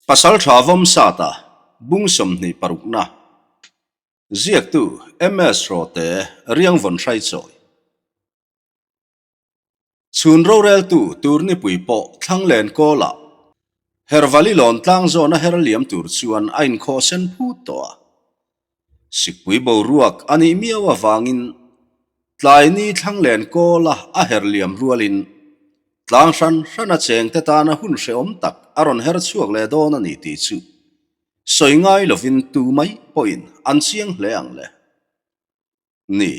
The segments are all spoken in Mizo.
Pasaltha Vawmsata bung 26 na ziaktu MS Rawte Riangvawn Hraichawi. Chhun roreltu tur nipui pawh Thlanglen kawlah Hervali lawn tlang zawna her liam tur chuan a inkhawh sen phut tawh a. Sikpui boruak a nih miau avangin tlaini Thlanglen kawla a her liam rualin tlang hran hrana chengte tana hun hrehawm tak a rawn her chhuak leh dawn a ni tih chu sawi ngai lovin tu mai pawhin an chiang hle ang le. Ni.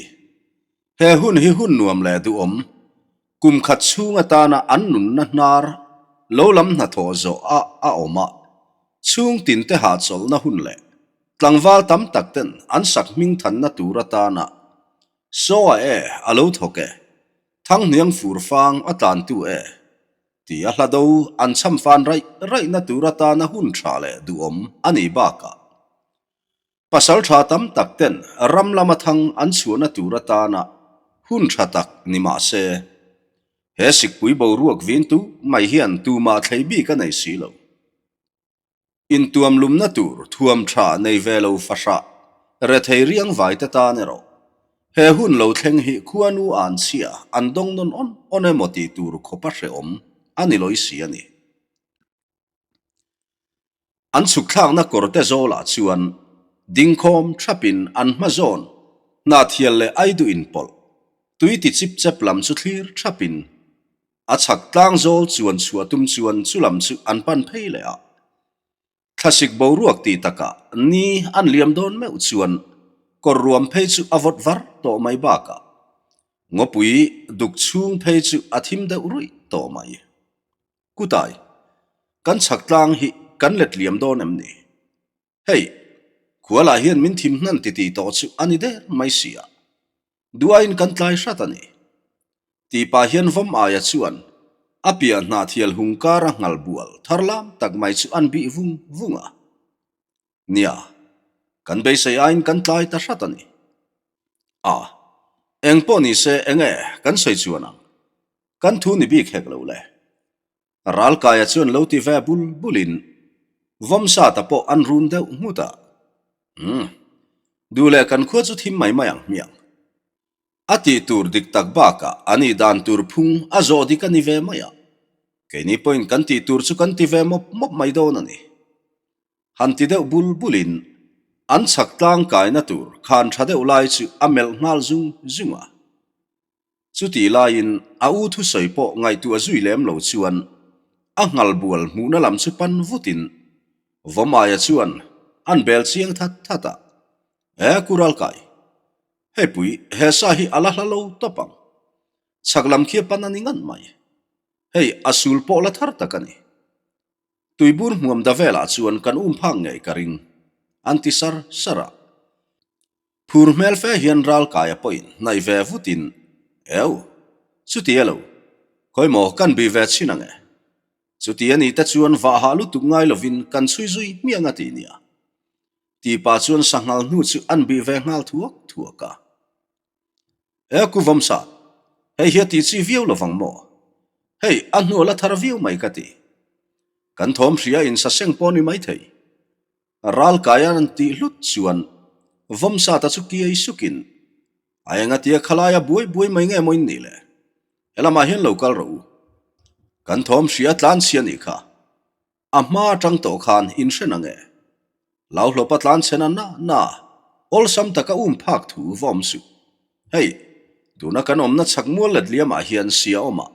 He hun hi hun nuam leh duhawm, kum khat chhung atana an nunna hnar lo lam hnathawh zawh a a awm a, chhung tinte hahchawlhna hun leh tlangval tam tak ten an sak hming thanna tur atana Saw a e a lo thawk e, Thanghniang fur fang a tlantu e ti a hla do an cham fan raih raihna tur atana hun tha leh duhawm a nih bakah Pasal tha tam tak ten ram lama thang an chhuahna tur atana hun tha tak ni mah se, he sikpui boruak vintu mai hian tumah thlei bik a nei si lo. Intuam lumna tur thuam tha nei ve lo fahrah rethei riang vai te tan erawh he hun lo thleng hi khuanu an chhia an dawng nawn awn awn emaw tih tur khawpa hrehawm a ni lawi si a ni. An chhuk thlakna kawrte zawlah chuan dingkhawm thapin an hma zawn hnathial leh aiduh inpawlh tui ti chip chep lam chu thlir thapin a chhak tlang zawl chuan chhuah tum chuan chu lam chu an pan phei leh a. Thlasik boruak ti takah ni an liam dawn meuh chuan kawr ruam phei chu a vawt var tawh mai bakah ngawpui duk chhung phei chu a thim deuh ruih tawh mai. Kutai, kan chhak tlang hi kan let liam dawn em ni? Hei, khualah hian min thim hnan ti ti tawh chu a ni der mai si a, duaiin kan tlai hrat a ni. Tih pah hian vawm aia chuan a piah hnah thial hung kara nghal bual thar lam tak mai chu an bih vung vung a. Nia, kan beisei aiin kan tlai ta hrat a ni. A, eng pawh ni se enge kan sawi chuan ang? Kan thu ni bik hek lo le. Ralkaia chuan lo ti ve bul bulin Vawmsata pawh an rum deuh nghut a. Umm, duh leh kan khua chu thim mai mai ang hmiang. A tih tur dik tak bakah a nih dan tur phung a zawh dik a ni ve mai a. Keini pawhin kan tih tur chu kan ti ve mawp mawp mai dawn a ni. Han ti deuh bul bulin an chhak tlang kaina tur khan tha deuh lai chu a melh nghal zung zung a. Chutih laiin a u thusawi pawh ngaihtuah zui lem lo chuan a nghal bual hmuhna lam chu pan vutin Vawmaia chuan an bel chiang that that a, E Kuralkai, hei pui he sa hi a la hla lo tawp ang. Chhak lam khi a pan a ni ngan mai. Hei a sul pawh la thar tak a ni. Tuibur hmuam da velah chuan kan um phak ngei ka ring, an ti sar sar a. Phur hmel fe hian Ralkaia pawhin hnaih ve vutin, Eu, chuti elo, khawimaw kan bih ve chhin ang e. Chuti a nih te chuan vah hah lutuk ngai lovin kan chhui zui hmiang a ti nia. Tih pah chuan sanghal hnu chu an bih ve nghal thuak thuak a. E Kuvamsa, hei hi a tih chi viau lovang maw? Hei, a hnu a la thar viau mai ka ti. Kan thawm hria in saseng pawh ni maithei. Ralkaia an tih hlut chuan Vawmsata chu kiai sukin, A engatia khalaia buai buai mai nge maw in nih le? Helamah hian lo kal rawh u. Kan thawm hria tlan chhia nih kha. A hma atang tawh khan in hre na nge? Lauhlawpa tlan chhe na na na, awlsam taka um phak thu va awm suh. Hei, tuna kan awmna chhak mual let liamah hian sia awm a,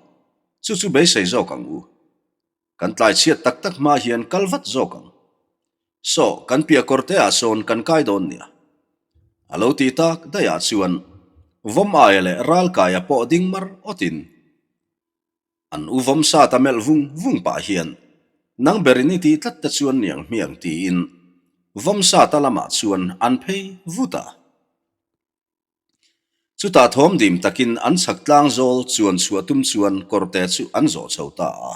chu chu beisei zawk ang u. Kan tlai chhiat tak tak hma hian kal vat zawk ang. Saw, kan piah kawr te ah sawn kan kai dawn nia. A lo ti tak daih ah chuan vawm aia leh ral kaia pawh ding mar awtin an u vawm sat a melh vung vung pah hian nang berin i tih tlat te chuan niang hmiang tiin vawm sata lamah chuan an phei vut a. Chutah thawm dim takin an chhak tlang zawl chuan chhuah tum chuan kawrte chu an zawh chho ta a.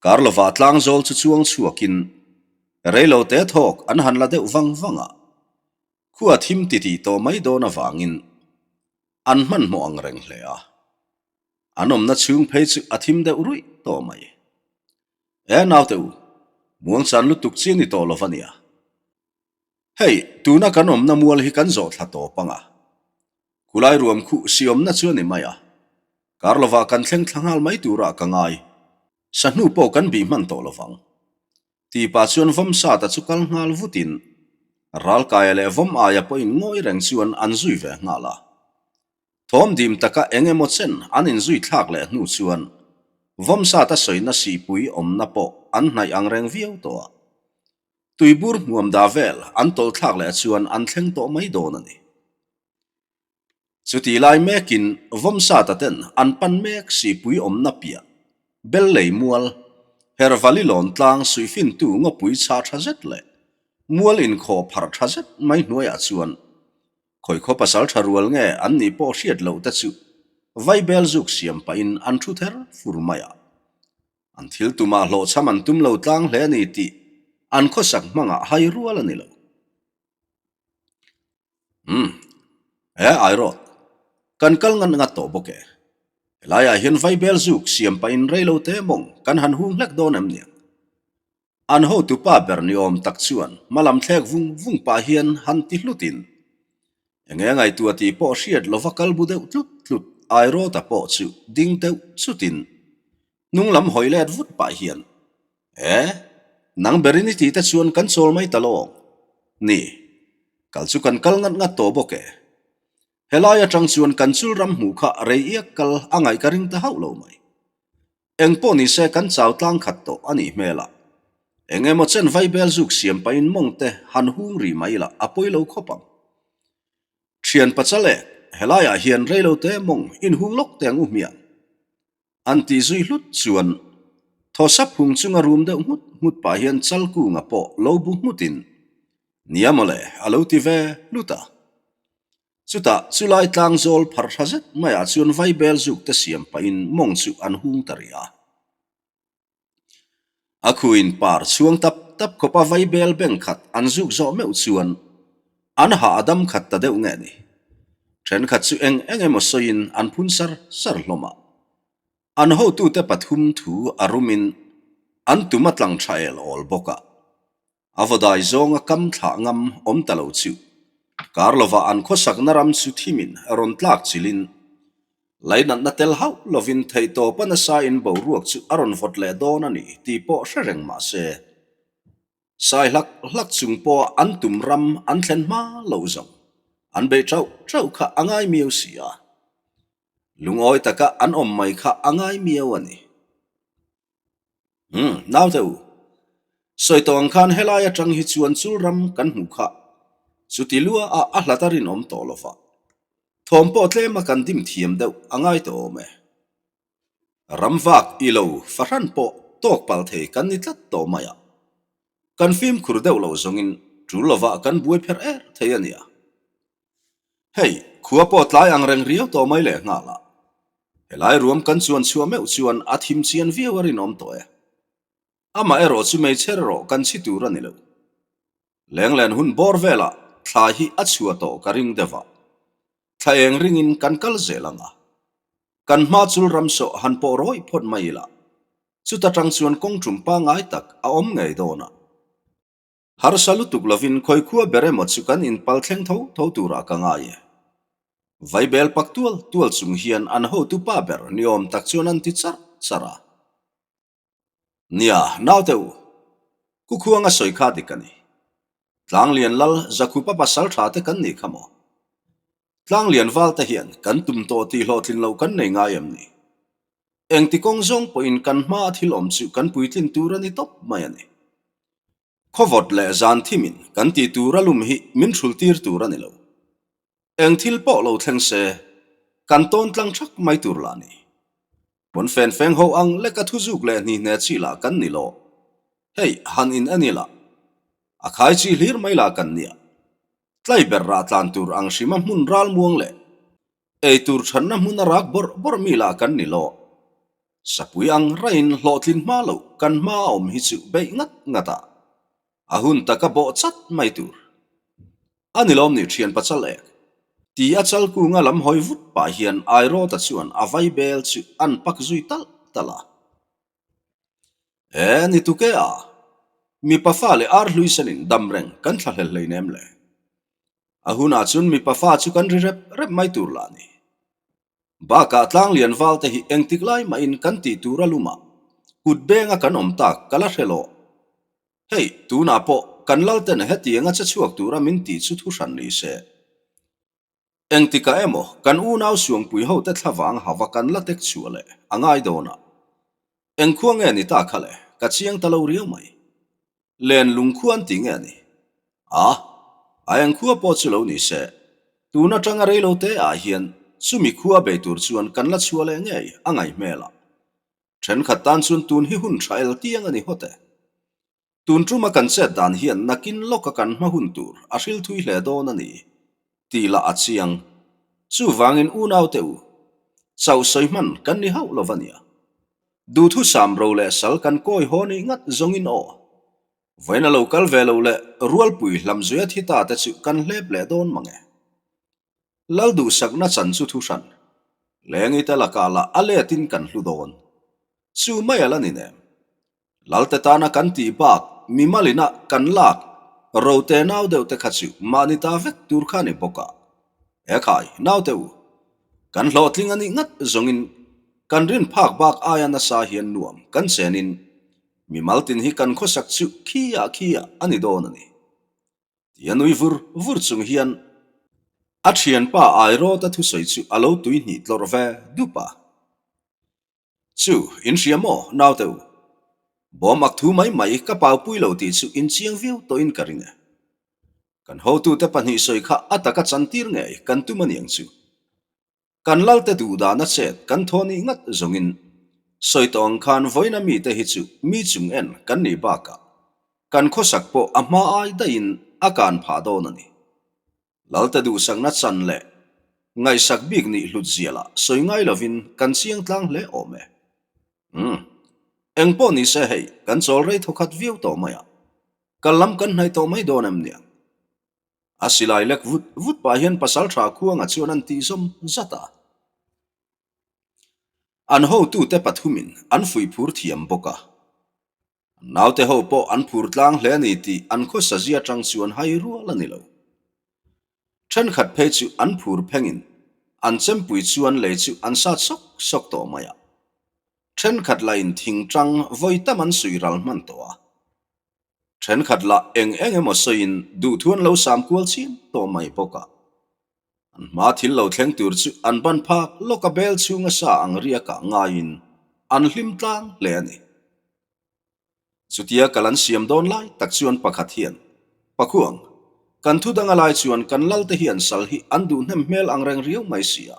Kar lovah tlang zawl chu chuang chhuakin reilote thawk an han la deuh vang vang a, khua thim titih tawh mai dawn avangin an hmanhmawh ang reng hle a. An awmna chhung phei chu a thim deuh ruih tawh mai. E naute u, Muangchan lutuk chi a ni tawh lo va nia. Hei, tuna kan awmna mual hi kan zawh thla tawp ang a. Khulai ruam khuh si awmna chu a ni mai a. Kar lovah kan thleng thla nghal mai turah ka ngai. Sahnu pawh kan bih hman tawh lovang. Tipa chuan Vawmsata chu kal nghal vutin Ralkaia leh Vawm aia pawhin ngawi reng chuan an zui ve nghal a. Thawm dim taka eng emaw chen an inzui thlak leh hnu chuan Vawmsata sawina sihpui awmna pawh an hnaih ang reng viau tawh a. Tuibur hmuam dah vel an tawlh thlak leh chuan an thleng tawh mai dawn a ni. Chutih lai mekin Vawmsata ten an pan mek sihpui awmna piah Bel lei mual, Hervali lawn tlang suihfintu ngawpui chhah tha zet leh mual inkhawh pharh tha zet mai hnuaiah chuan khawi khaw pasal tha rual nge an nih pawh hriat loh te chu vaibel zuk siam pahin an thu ther fur mai a. An thil tumah hlawhchham an tum lo tlang hle a ni tih an khawsak hmangah hai rual a ni lo. Umm, e Airawt, kan kal ngat ngat tawh bawk e. Helaiah hian vaibel zuk siam pahin rei lo te mawng kan han hung hlek dawn em niang? An hotu pa ber ni awm tak chuan hma lam thlek vung vung pah hian han ti hlutin, Enge ngaihtuah tih pawh hriat lova kal bu deuh tlut tlut Airawta pawh chu ding deuh chutin hnung lam hawi let vut pah hian, E, nang berin i tih te chuan kan chawl mai ta lawng. Ni, kal chu kan kal ngat ngat tawh bawk e. Helai atang chuan kan chul ram hmuh kha rei iak kal a ngaih ka ring ta hauh lo mai. Eng pawh ni se kan chau tlang khat tawh a nih hmel a. Eng emaw chen vaibel zuk siam pahin mawng te han hung rih mai lah a pawi lo khawp ang. Thian pachal e, helaiah hian rei lo te mawng inhung lawk te ang u hmiang. An tih zui hlut chuan thaw sap hung chunga rum deuh nghut nghut pah hian Chalkunga pawh lo bu nghutin, Nia mawle, a lo ti ve hlut a. Chutah chulai tlang zawl pharh hra zet maiah chuan vaibel zuk te siam pahin mawng chu an hung ta rih a. A khuin par chhuang tap tap khawpa vaibel beng khat an zuk zawh meuh chuan an hah a dam khat ta deuh nge ni. Thenkhat chu eng eng emaw sawiin an phun sar sar hlawm a. An hotute pathum thu a rumin an tum a tlang tha el awl bawk a. A vawdai zawnga kam thlah ngam awm ta lo chu kar lovah an khawsakna ram chu thimin rawn tlak chilin lainatna tel hauh lovin theihtawpa nasain boruak chu a rawn vawt leh dawn a ni tih pawh hre reng mah se, sai hlak hlak chung pawha an tum ram an thlen hma loh zawng an beih tauh tauh kha a ngai miau si a, lungawi taka an awm mai kha a ngai miau a ni. Umm, naute u. Sawi tawh ang khan helai atang hi chuan chul ram kan hmuh kha. Chuti lua a a hlat a rinawm tawh lo va. Thawm pawh tlem a kan dim thiam deuh a ngai tawh awm e. Ram vak i lo fahran pawh tawk palh thei kan ni tlat tawh mai a. Kan fimkhur deuh lo zawngin tul lovah kan buai pherh er thei a nia. Hei, khua pawh tlai ang reng riau tawh mai leh nghal a. Helai ruam kan chuan chhuah meuh chuan a thim chian viau a rinawm tawh e. Amah erawh chu hmeichher erawh kan chhi tur a ni lo. Lenglen hun bawr velah thla hi a chhuah tawh ka ring deuh a. Thla eng ringin kan kal zel ang a. Kan hma chul ram sawh han pawh rawih phawt mai ila. Chuta tang chuan kawng tum pangngai tak a awm ngei dawn a. Harsa lutuk lovin khawikhua ber emaw chu kan inpal thleng tho tho turah ka ngai e. Vaibel pak tual tual chung hian an hotu pa ber ni awm tak chuan an ti charh charh a. Nia, naute u, Kukhuanga sawi kha dik a ni. Tlanglian lal Zakhupa pasal tha te kan nih kha maw? Tlanglian val te hian kan tum tawh tih hlawhtlin loh kan nei ngai em ni? Engti kawng zawng pawhin kan hmaa thil awm chu kan puitlin tur a ni tawp mai a ni. Khawvawt leh zan thimin kan tih tur a lum hi min hrul tir tur a ni lo. Eng thil pawh lo thleng se, kan tawn tlang thak mai tur lah ni. Pawn fen feng ho ang leka thu zuk leh hni hne chi lah kan ni lo. Hei, han in en ila. A khai chi hlir mai lah kan nia. Tlai ber rah tlan tur ang hrima hmun ral muang leh Ei tur thanna hmun a rak bawrh bawrh mi lah kan ni lo. Sapui ang raiin hlawhtlin hma loh kan hma a awm hi chu beih ngat ngat a, a hun taka bawh chat mai tur. A ni lawm ni thian pachal ek? Ti a chal kunga lam hawi vut pah hian Airawta chuan a vai bel chu an pak zui talh talh a. E, ni tuk e a. Mipa fa leh ar hlui senin dam reng kan thlahlel hleinem le. A hunah chuan mipa fa chu kan ri rep rep mai tur lah ni. Bakah tlanglian val te hi engtik lai mahin kan tih tur a lumah kut benga kan awm tak ka la hre lawh. Hei, tunah pawh kan lalten hetianga che chhuak tura min tih chu thu hran ni se. Engtikah emaw kan unau suangpui hote thlavang hava kan la tek chhuah leh a ngai dawn a. Engkhua nge ni ta kha le, ka chiang ta lo riau mai. Len lungkhua an ti nge ni? A, a engkhua pawh chu lo ni se, tun atanga reilo te ah hian chumi khua bei tur chuan kan la chhuah leh ngei a ngaih hmel a. Thenkhat tan chuan tun hi hun tha el tiang a ni hawt e. Tun tuma kan chet dan hian nakin lawka kan hma hun tur a hril thui hle dawn a ni tih lah a chiang. Chuvangin unaute u, chauh sawi hman kan ni hauh lo va nia. Duhthusam ro leh sal kan kawi haw nih ngat zawngin aw. Vawiin a lo kal ve lo leh rualpui hlamzuia thi ta te chu kan hlep leh dawn mang e. Lal duhsakna chan chu thu hran. Lengite lakah lah a letin kan hlu dawn. Chu mai a la ni nem. Lalte tana kan tih bak mimalina kan lak rote nau deuh te kha chu mahni ta vek tur kha ni bawk a. Ekhai, naute u, kan hlawhtling a nih ngat zawngin kan rin phak bak aia nasa hian nuam kan chenin mimal tin hi kan khawsak chu khiah khiah a ni dawn a ni. Tia nui vur vur chung hian a thianpa Airawta thusawi chu a lo tuihnih tlawrh ve dup a. Chu, in hria maw, naute u? Bawm ak thu mai mai ka paupui lo tih chu in chiang viau tawhin ka ring e. Kan hotute pahnih sawi kha a taka chantir ngei kan tum a niang chu. Kan lalte duh dahna chet kan thaw nih ngat zawngin sawi tawh ang khan vawiina mite hi chu mi chung en kan nih bakah kan khawsak pawh a hma ai daihin a kan phah dawn a ni. Lalte duhsakna chan leh ngaihsak bik nih hlut zia lah sawi ngai lovin kan chiang tlang hle awm e. Umm. Eng pawh ni se hei, kan chawl rei thawkhat viau tawh mai a. Kal lam kan hnaih tawh mai dawn em niang? A silai lek vut vut pah hian pasaltha khuangah chuan an tih zawm zat a. An hotute pathumin an fuihphur thiam bawk a. Naute ho pawh an phur tlang hle a ni tih an khawsa zia atang chuan hai rual a ni lo. Thenkhat phei chu an phur phengin an chempui chuan lei chu an sat sawk sawk tawh mai a. Thenkhat lah in thing tang vawi tam an sui ral hman tawh a. Thenkhat lah eng eng emaw sawiin duhthu an lo sam kual chiam tawh mai bawk a. An hma thil lo thleng tur chu an ban phak lawk a bel chhunga sa ang riakah ngaiin an hlim tlang hle a ni. Chutia kal an siam dawn lai tak chuan pakhat hian, Pakhuang, kan thu danga lai chuan kan lalte hian sal hi an duh hnem hmel ang reng riau mai si a.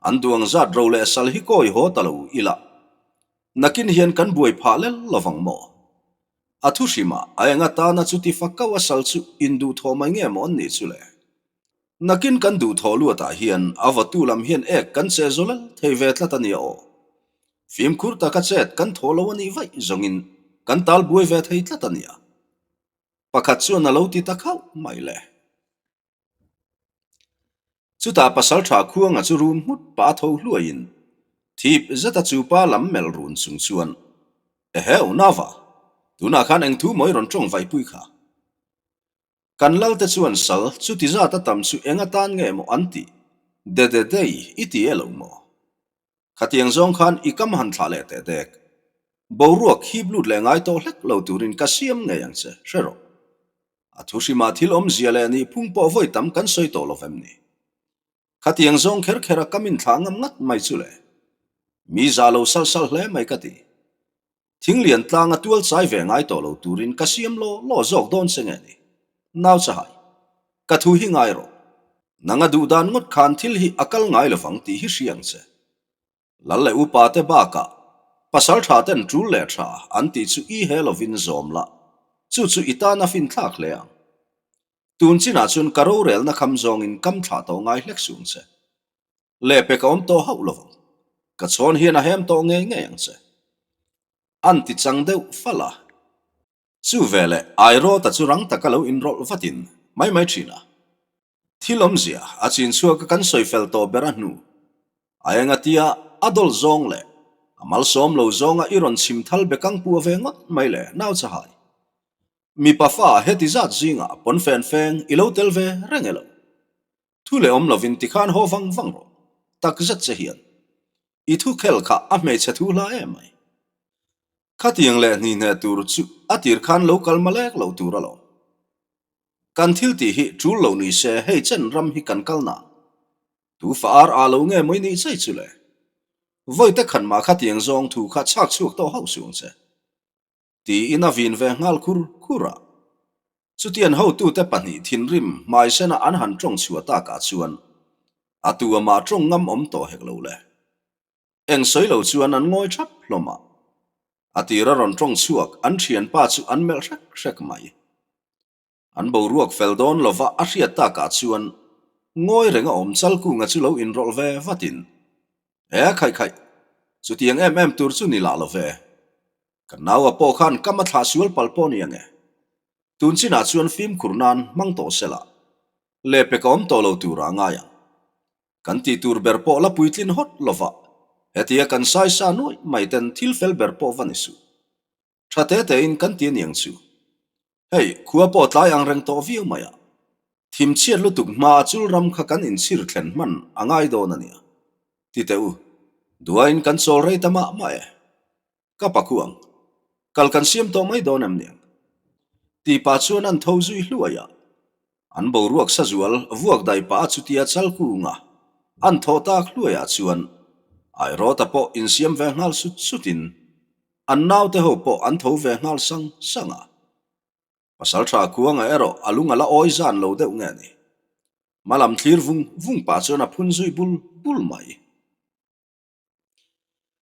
An duh ang zat ro leh sal hi kawi haw ta lo ila, nakin hian kan buai phah lel lovang maw? A thu hrimah a eng atana chuti fak kau a sal chu induhthawh mai nge maw an nih chu le? Nakin kan duhthawh luatah hian a vawtu lam hian ek kan che zawlal thei ve tlat a nia aw. Fimkhur taka chet kan thaw lo a nih vaih zawngin kan tal buai ve thei tlat a nia. Pakhat chuan a lo ti ta khauh mai le. Chutah pasaltha khuanga chu rum nghut pah a tho hluaiin thip zeta chu pa lam melh run chung chuan, Eheu, Nava, tunah khan eng thu maw i rawn tawng vaihpui kha? Kan lalte chuan sal chuti zat a tam chu eng atan nge maw an tih? De de dei i ti e lo maw? Khatiang zawng khan i kam han thlah leh teh dek. Boruak hip lut leh ngai tawh hlek lo turin ka siam ngei ang che, hre rawh. A thu hrimah thil awmzia leh nih phung pawh vawi tam kan sawi tawh lo vem ni. Khatiang zawng kher kher a kam inthlah ngam ngat mai chu le. Mi za lo sal sal hle mai ka ti. Thinglian tlanga tual chai ve ngai tawh lo turin ka siam law law zawk dawn che nge ni? Nau chahai, ka thu hi ngai rawh. Nanga duh dan ngawt khan thil hi a kal ngai lovang tih hi hria ang che. Lal leh upa te bakah pasal tha ten tul leh tha an tih chu i he lovin zawm la, chu chu i tan a fin thlak hle ang. Tun chinah chuan ka rorelna kham zawngin kam thlah tawh ngai hlek suh ang che. Lehpek a awm tawh hauh lovang. Ka chhawn hian a hem tawh ngei ngei ang che. An ti chang deuh fal a. Chu veleh Airawta chu rang taka lo inrawlh vatin mai mai thin a. Thil awmzia a chin chhuak a kan sawi fel tawh ber a hnu. A engatia a dawl zawng leh a malsawm lo zawnga i rawn chhim thal bekang pua ve ngawt mai le nau chahai. Mipa fa heti zat zingah pawnfen feng i lo tel ve reng e lo. Thu leh awm lovin tikhan haw vang vang rawh. Takzet che hian. I thu khel kha a hmeichhe thu hla em mai. Khatiang leh hnihneh tur chu a tir khan lo kal malek lo tur alawm. Kan thil tih hi tul lo ni se hei chen ram hi kan kal na. Tu fa ar a lo nge mawi nih chai chu le. Vawite khan mah khatiang zawng thu kha chhak chhuak tawh hauh suh ang che. Tiin a vin ve nghal khur khur a. Chutian hotute pahnih thinrim hmaisena an han tawng chhuah takah chuan a tu amah tawng ngam awm tawh hek lo le. Eng sawi lo chuan an ngawi thap hlawm a. A tir a rawn tawng chhuak an thianpa chu an melh hrek hrek mai. An boruak fel dawn lova a hriat takah chuan ngawi reng a awm Chalkunga chu lo inrawlh ve vatin, E khaih khaih, chutiang em em tur chu ni lah lo ve. Kan naua pawh khan kam a thlah sual palh pawh ni ang e. Tun chinah chuan fimkhur nan hmang tawh sela, lehpek a awm tawh lo turah a ngai ang. Kan tih tur ber pawh la puitlin hawt lova, hetia kan saisa nuaih mai ten thil fel ber pawh va ni suh. Tha te tein kan ti aniang chu. Hei, khua pawh tlai ang reng tawh viau mai a. Thim chhiat lutuk hma a chul ram kha kan inchhir thlen hman a ngai dawn a nia. Ti teh u, duain kan chawl rei ta mah mah e. Ka pa khuang, kal kan siam tawh mai dawn em niang? Ti pah chuan an tho zui hluai a. An boruak sazual vuak dai pah a chutia chal kunga an thawh tak hluaiah chuan Airawta pawh insiam ve nghal sut sutin an naute ho pawh an tho ve nghal sang sang a. Pasaltha Khuanga erawh a lung a la awi zan lo deuh nge ni. Hmalam thlir vung vung pah chuan a phun zui bul bul mai.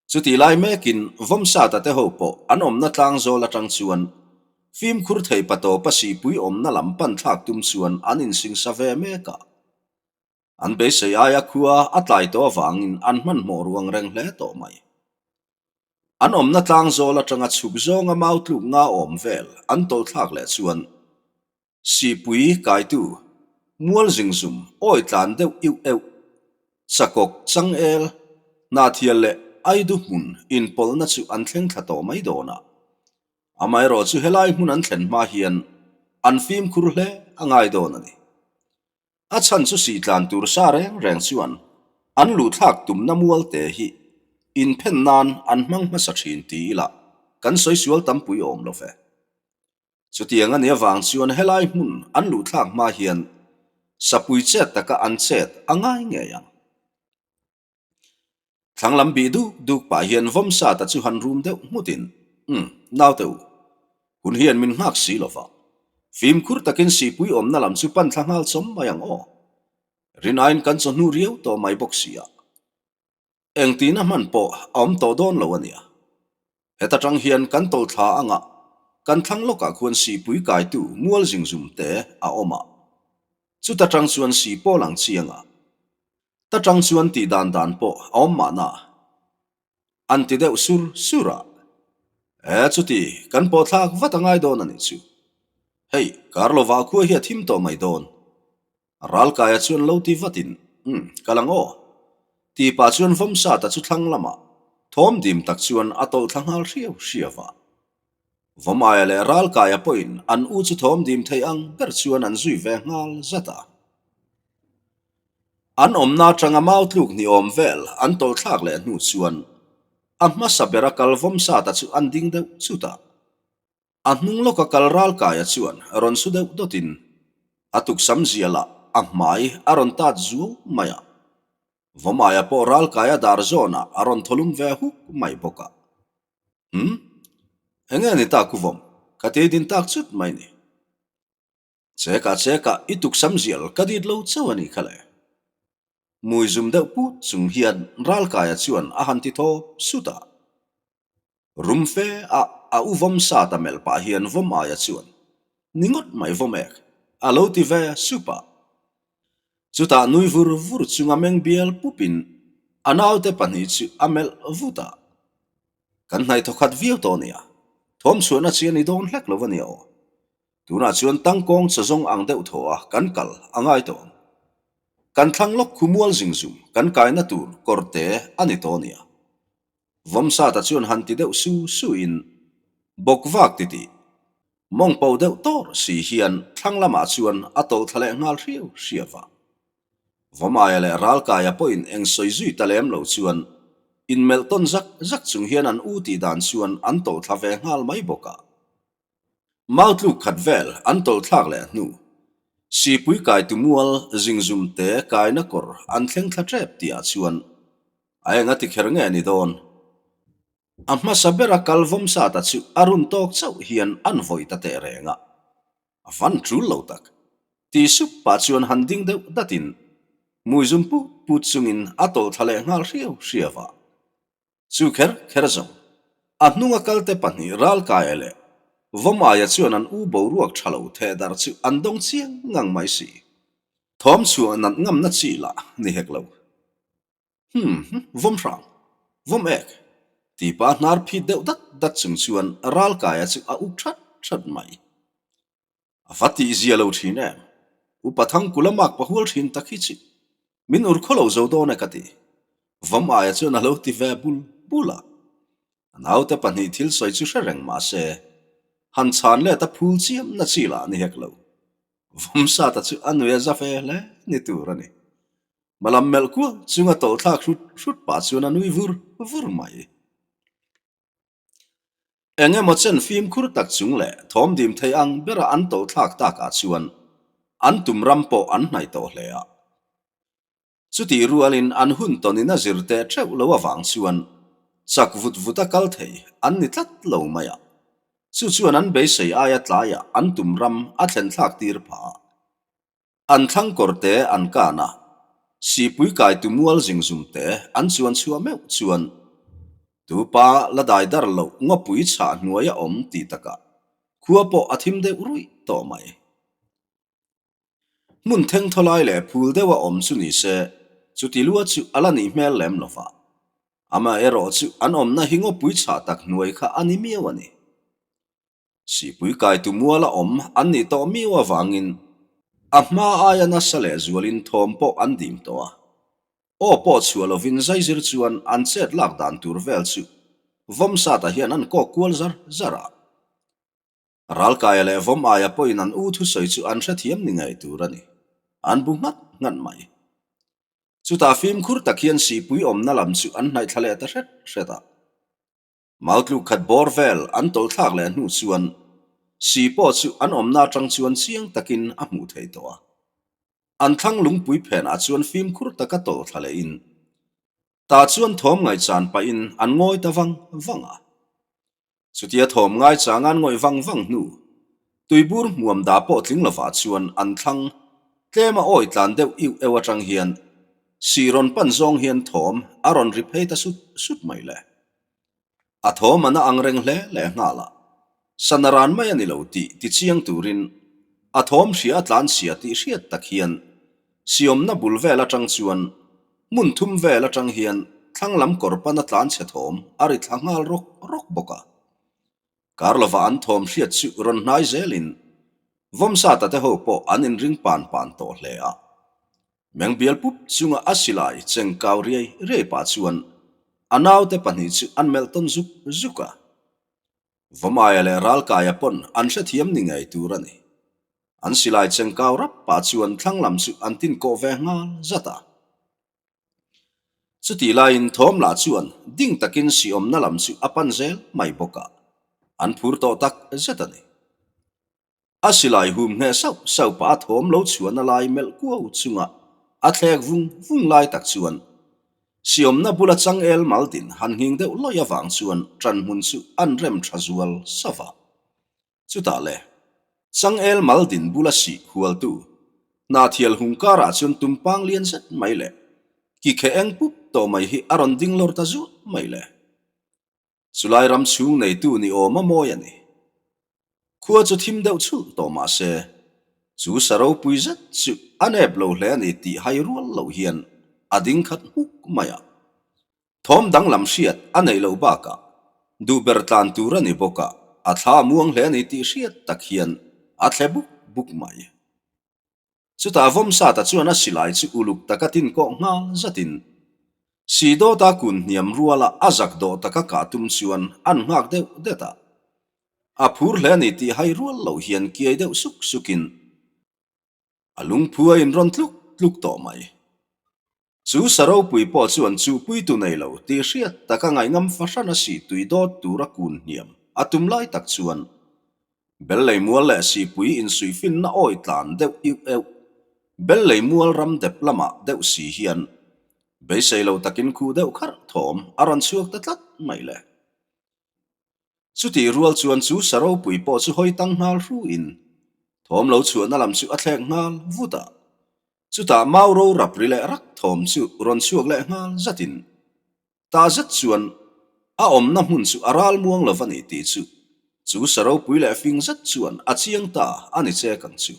Chutih lai mekin Vawmsata te ho pawh an awmna tlang zawl atang chuan fimkhur thei patawpa sihpui awmna lam pan thlak tum chuan an insingsa ve mek a. An beisei aia khua a tlai tawh avangin an hmanhmawh ruang reng hle tawh mai. An awmna tlang zawl atanga chhuk zawnga mau tluk nga awm vel an tawlh thlak leh chuan Sihpui kaitu, mual zingzum, awi tlan deuh iuh euh, chakawk changel, hnathial leh aidu hmun inpawlhna chu an thleng thla tawh mai dawn a. Amaherawh chu helai hmun an thlen hma hian an fimkhur hle a ngai dawn a ni. A chhan chu sihtlan tur sa reng reng chuan an luhthlak tumna mualte hi inphen nan an hmang hmasa thin ti ila kan sawi sual tampui awm lo ve. Chutiang a nih avang chuan helai hmun an luhthlak hma hian sapui chet taka an chet a ngai ngei ang. Thlang lam bih duk duk pah hian Vawmsata chu han rum deuh nghutin, Umm, naute u, hun hian min nghak si lo va, fimkhur takin sihpui awmna lam chu pan thla nghal chawm mai ang aw. Rinaiin kan chawhnu riau tawh mai bawk si a. Engtina hman pawh a awm tawh dawn lo a nia. Heta tang hian kan tawlh thla anga kan thlang lawkah khuan sihpui kaitu mual zingzum te a awm a. Chuta tang chuan sih pawl ang chiang a. Ta tang chuan tih dan dan pawh a awm mahna. An ti deuh sur sur a. E chuti, kan pawh thlak vat a ngai dawn a nih chu. Hei, kar lovah khua hi a thim tawh mai dawn. Ralkaia chuan lo ti vatin, Umm, kal ang aw. Ti pah chuan Vawmsata chu thlang lamah thawm dim tak chuan a tawlh thla nghal hriau hriau a. Vawmaia leh Ralkaia pawhin an u chu thawm dim thei ang ber chuan an zui ve nghal zat a. An awmna atanga mau tluk ni awm vel an tawlh thlak leh hnu chuan a hmasa bera kal Vawmsata chu an ding deuh chut a. A hnung lawka kal Ralkaia chuan rawn su deuh dawtin a tuksam zialah a hmai a rawn tat zuau mai a. Vawmaia pawh Ralkaia dar zawnah a rawn thawlum ve huk mai bawk a. Umm, enge ni ta Kuvawm, ka ti din tak chut mai ni. Chekah chekah i tuksam zial ka dit lo chauh a nih kha le. Mui zum deuh put chung hian Ralkaia chuan a han ti thawp sut a. Rum fe a a u vawm sat a melh pah hian vawm aia chuan, Ni ngawt mai vawm ek, a lo ti ve sup a. Chutah nui vur vur chunga meng bial pupin a naute pahnih chu a melh vut a. Kan hnaih thawkhat viau tawh nia, thawm chhuahna chi a ni dawn hlek lo a nia aw. Tunah chuan tangkawng chawzawng ang deuh thaw a kan kal a ngai tawh ang. Kan thlang lawk khu mual zingzum kan kaina tur kawrte a ni tawh nia. Vawmsata chuan han ti deuh su su in, Bawk vak ti tih. Mawng po deuh tawr si hian thlang lamah chuan a tawlh thla leh nghal hriau hriau a. Vawmaia leh Ralkaia pawhin eng sawi zui ta lem lo chuan inmelh tawn zak zak chung hian an u tih dan chuan an tawlh thla ve nghal mai bawk a. Mau tluk khat vel an tawlh thlak leh hnu, sipui kaitu mual zingzum te kaina kawr an thleng thla tep tihah chuan a eng a ti kher nge ni dawn? A hmasa bera kal vawm sata chu a run tawk chauh hian an vawih ta teh reng a, a van tul lo tak. Ti sup pah chuan han ding deuh datin hmui zum put put chungin a tawlh thla leh nghal hriau hriau a. Chu kher kher zawng, a hnunga kalte pahnih Ralkaia leh Vawmaia chuan an u boruak tha lo theh darh chu an dawng chiang ngang mai si. Thawm chhuah nat ngamna chi lah ni hek lo. Hum, vawm hrang, vawm ek, tipa hnar phit deuh dat dat chung chuan Ralkaia chu a uk that that mai. A va tihzia lo thin em? Upa Thangkula mak pahual thin tak hi chu min ur khaw lo zo dawn e ka ti. Vawm aia chuan a lo ti ve bul bul a. A naute pahnih thil sawi chu hre reng mah se, han chhan let a phul chiam na chi lah ni hek lo. Vawm sata chu a nui a za ve hle ni tur a ni. Malam melh kual chunga tawlh thlak hrut hrut pah chuan a nui vur vur mai. Eng emaw chen fimkhur tak chung leh thawm dim thei ang bera an tawlh thlak takah chuan an tum ram pawh an hnaih tawh hle a. Chutih rualin an hun tawnin a zir teh theuh lo avang chuan chak vut vuta kal thei an ni tlat lo mai a. Chu chuan an beisei aia tlaiah an tum ram a thlen thlak tir phah a. An thlang kawr te an kan a, sipui kaitu mual zingzum te an chuan chhuah meuh chuan tupa la dai dar loh ngawpui chhah hnuai a awm tih takah khua pawh a thim deuh ruih tawh mai. Hmun thengthaw lai leh phul deuh a awm chu ni se, chuti lua chu a la nih hmel lem lo va. Amaherawh chu an awmna hi ngawpui chhah tak hnuai kha a ni miau a ni. Sipui kaitu muala awm an nih tawh miau avangin a hma aia nasa leh zualin thawm pawh an dim tawh a. Aw pawh chhuah lovin zaizir chuan an chet lak dan tur vel chu Vawmsata hian an kawk kual zar zar a. Ralkaia leh Vawmaia pawhin an u thusawi chu an hrethiam ni ngei tur a ni. An bu nghat nghat mai. Chutah fimkhur tak hian sipui awmna lam chu an hnaih thla leh ta hret hret a. Mautluk khat bawr vel an tawlh thlak leh hnu chuan si pawh chu an awmna atang chuan chiang takin a hmuh thei tawh a. An thlang lungpui phenah chuan fimkhur taka tawlh thla lehin tah chuan thawm ngaihchan pahin an ngawi ta vang vang a. Chutia thawm ngaichang an ngawih vang vang hnu, tuibur hmuam dah pawh tling lovah chuan an thlang tlema awi tlan deuh iuh euh atang hian si rawn pan zawng hian thawm a rawn ri phei ta sut sut mai le. A thawm an a ang reng hle leh nghal a, sana ran mai a ni lo tih tichiang turin a thawm hria a tlan chhia tih hriat tak hian siawmna bul vel atang chuan hmun thum vel atang hian thlang lam kawr pana tlan chhe thawm a ri thla nghal rawk rawk bawk a. Kar lova an thawm hriat chu rawn hnai zelin Vawmsata te ho pawh an inring pan pan tawh hle a. Mengbial pup chunga a silai cheng kau riai riai pah chuan a naute pahnih chu an melh tawn zuk zuk a. Vawmaia leh Ralkaia pawn an hrethiam ni ngei tur a ni. An silai cheng kau rap pah chuan thlang lam chu an tin kawh ve nghal zat a. Chutih laiin thawm lah chuan ding takin siawmna lam chu a pan zel mai bawk a, an phur tawh tak zet a ni. A silai hum ngheh sauh sauh pah a thawm lo chhuahna lai melh kuau chunga a thlek vung vung lai tak chuan siawmna bula changel maltin han nghing deuh lawih avang chuan ṭan hmun chu an rem ṭha zual sauh a. Chutah le, changel maldin bula sih hualtu Hnathial hung karah chuan tumpang lian zet mai leh ki kheh eng pup tawh mai hi a rawn ding lawr ta zuah mai le. Chulai ram chhung neitu ni awm a mawi a ni. Khua chu thim deuh chhulh tawh mah se, chu sa ropui zet chu a nep lo hle a ni tih hai rual loh hian a ding khat hmuk mai a. Thawm danglam hriat a neih loh bakah duh ber tlan tur a ni bawk a, a thla a muang hle a ni tih hriat tak hian a thle buk buk mai. Chutah Vawmsata chuan a silai chu uluk taka tin kawh nghal zatin Sidawta kun hniam ruala a zak dawh taka kah tum chuan an nghak deuh det a. A phur hle a ni tih hai rual loh hian kiai deuh suk sukin a lungphu a inrawn tluk tluk tawh mai. Chu sa ropui pawh chuan chuhpuitu nei lo tih hriat taka ngaihngam fahran a si tui dawt tura kun hniam a tum lai tak chuan Bellei mual leh sipui insuihfinna awi tlan deuh iuh euh. Bellei mual ram dep lamah deuh si hian beisei lo takin khuh deuh kharh thawm a rawn chhuak ta tlat mai le. Chutih rual chuan chu sa ropui pawh chu hawi tang nghal hruin thawm lo chhuahna lam chu a thlek nghal vut a. Chutah mau ro rap ri leh rak thawm chu rawn chhuak leh nghal zatin tah zet chuan a awmna hmun chu a ral muang lo va ni tih chu chu sa ropui leh fing zet chuan a chiang ta a ni chek ang chu.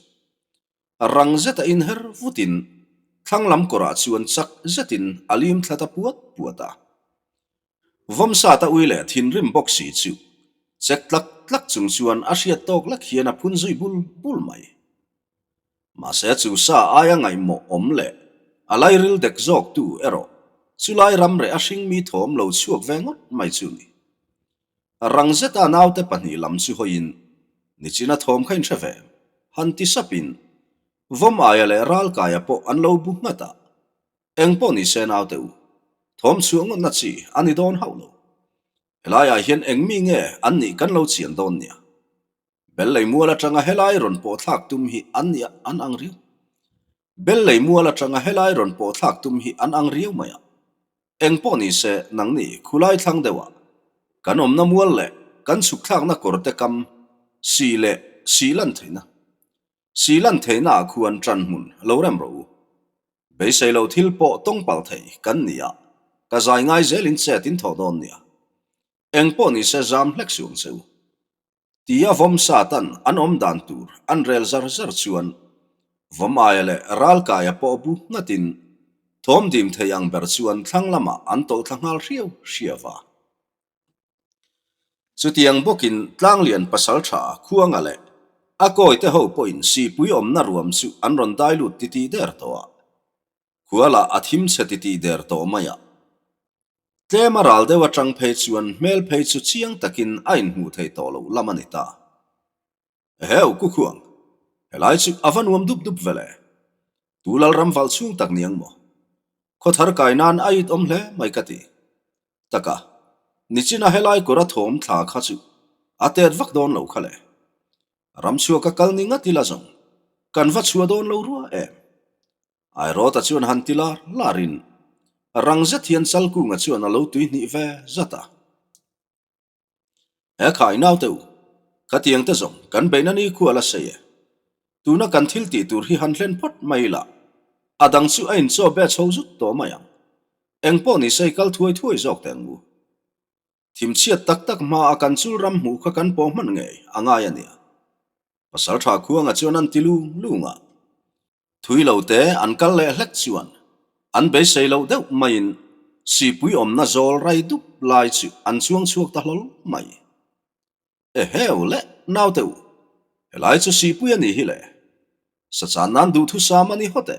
Rang zeta inher vutin thlang lam kawrah chuan chak zetin a lim thla ta puat puat a. Vawmsata ui leh thinrim bawk si chu chek tlak tlak chung chuan a hriat tawk lek hian a phun zui bul bul mai. Mahse chu sa aia ngaihmawh awm leh a lairil dek zawk tu erawh chulai ram reh a hringmi thawm lo chhuak ve ngawt mai chu ni. Rang zeta naute pahnih lam chu hawiin nichina thawm kha in hre ve han ti sapin vawm aia leh ralkaia pawh an lo bu nghat a. Eng pawh ni se naute u, thawm chhuah ngawtna chi a ni dawn hauh lo. Helaiah hian eng mi nge an nih kan lo chian dawn nia. Bellei mual atanga helai rawn pawh thlak tum hi an nih an ang riau. Bellei mual atanga helai rawn pawh thlak tum hi an ang riau mai a. Eng pawh ni se nangni khulai thlang deuhah kan awmna mual leh kan chhuk thlakna kawr te kam si leh si lan theihna si lan theihna ah khuan ṭan hmun lo rem rawh u. Beisei lo thil pawh tawng pal thei kan ni a, ka zai ngai zelin chet in thawh dawn nia. Eng pawh ni se zam hlek suh ang che u. Tia vawm satan an awm dan tur an rel zar zar chuan vawm aia leh ralkaia pawh bu nghatin thawm dim thei ang ber chuan thlang lamah an tawlh thla nghal hriau hriau va. Chutiang bawkin Tlanglian pasaltha Khuanga leh a kawite ho pawhin sihpui awmna ruam chu an rawn dai lut titih der tawh a, khua lah a thim chhe titih der tawh mai a. Tlem a ral deuh atang phei chuan hmel phei chu chiang takin a inhmuh thei tawh loh lam a ni ta. Eheu ku khuang, helai chu a va nuam dup dup ve le. Tu Lalram valh chhung tak niang maw? Khawthar kai nan a it awm hle mai ka ti. Taka, nichina helai kawr a thawm thla kha chu a tet vak dawn lo kha le. Ramchhuak a kal ni ngat ila zawng, kan va chhuah dawn lo rua em? Airawta chuan han ti lar larin rang zet hian Chalkunga chuan a lo tuihnih ve zat a. He khai naute u, khatiang te zawng kan beihna ni khu a la sei e. Tuna kan thil tih tur hi han hlen phawt mai ila, a dang chu a inchaw be chho zut tawh mai ang. Eng pawh ni sei kal thuai thuai zawk teh ang u. Thimchhiat tak tak hma a kan chul ram hmuh kha kan pawh hman ngei a ngai a nia. Pasaltha khuanga chuan an ti lung lung a. Thui lo te an kal leh hlek chuan an beisei loh deuh maiin sipui awmna zawl rai dup lai chu an chuang chhuak ta hlawl mai. Eheu le naute u, helai chu sipui a nih hi le. Sachan nan duhthusam a ni hawt e.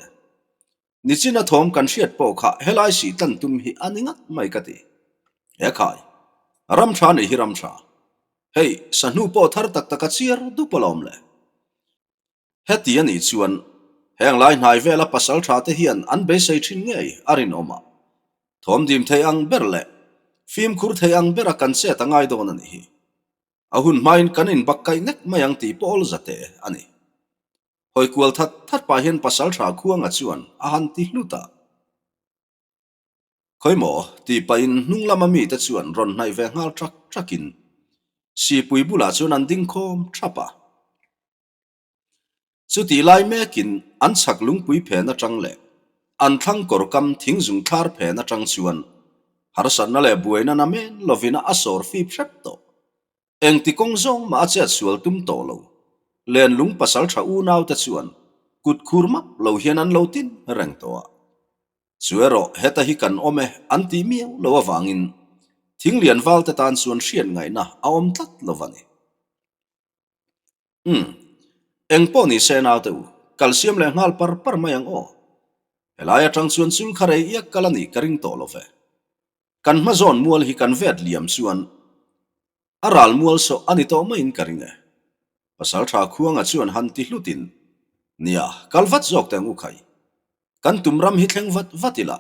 Nichina thawm kan hriat pawh kha helai sih tlan tum hi a ni ngat mai ka ti. He khai, ram tha nih hi ram tha. Hei, sahnu pawh thar tak tak a chiar dup alawm le. Heti a nih chuan heng lai hnai vela pasal tha te hian an beisei thin ngei a rinawm a, thawm dim thei ang ber leh fimkhur thei ang bera kan chet a ngai dawn a nih hi. A hun hmain kan inbak kaih nek mai ang tih pawh awl zate a ni. Hawi kual that that pah hian pasal tha Khuanga chuan a han ti hlut a. Khawi maw? tih pahin hnung lama mite chuan rawn hnaih ve nghal ṭak ṭakin sipui bulah chuan an ding khawm ṭhap a. Chutih lai mekin an chhak lungpui phen atang leh an thlang kawr kam thingzung thlar phen atang chuan harsatna leh buaina na men lovin a sawr fip hrep tawh. Engti kawng zawng mah a chet sual tum tawh lo. Lenlung pasal tha unaute chuan kut khur map lo hian an lo tin reng tawh a. Chu erawh heta hi kan awm e an tih miau lo avangin thinglian valte tan chuan hriat ngaihna a awm tlat lo va ni. Umm. Eng pawh ni se naute u, kal siam leh nghal par par mai ang aw. Helai atang chuan chul kha rei iak kal a nih ka ring tawh lo ve. Kan hma zawn mual hi kan vet liam chuan. A ral mual sawh a ni tawh maiin ka ring e. Pasalṭha Khuanga chuan han ti hlutin, Nia, kal vat zawk teh ang u khai. Kan tum ram hi thleng vat vat ila,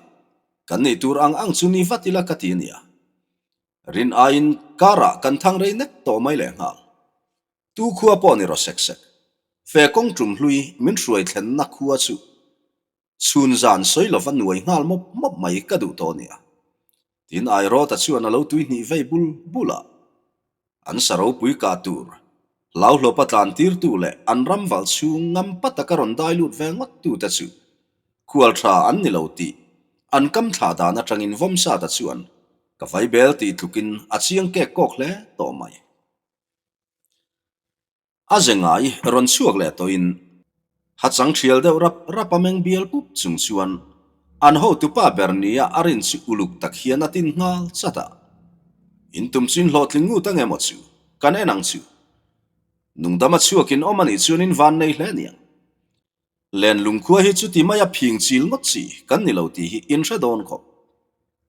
kan nih tur ang ang chu ni vat ila ka ti a nia. Rin aiin karah kan thang rei nek tawh mai lehnghal. Tu khua pawh ni rawh sek sek. Fe kawng tum hlui min hruai thlenna khua chu chhun zan sawi lova nuai nghal mawp mawp mai ka duh tawh nia. Tin Airawta chuan a lo tui hnih vei bul bul a. An sa ropui kah tur, hlauhlawpa tlan tirtu leh an ram valh chhung ngam pa taka rawn dai lut ve ngawt tute chu khual tha an ni lo tih an kam thlah dan atangin Vawmsata chuan ka vaibel tih tlukin a chiang kek kawk hle tawh mai. A ze ngai rawn chhuak leh tawhin ha chang thial deuh rap rap a meng bial pup chung chuan an hotupa ber nia a rin chu uluk tak hian a tin nghal chat a. In tum chu in hlawhtling ngut ang emaw chu kan en ang chu. Nungdama chhuakin awm a nih chuan in van nei hle aniang. Lenlung khua hi chuti maia phing chil ngawt chi kan ni lo tih hi in hre dawn khawp.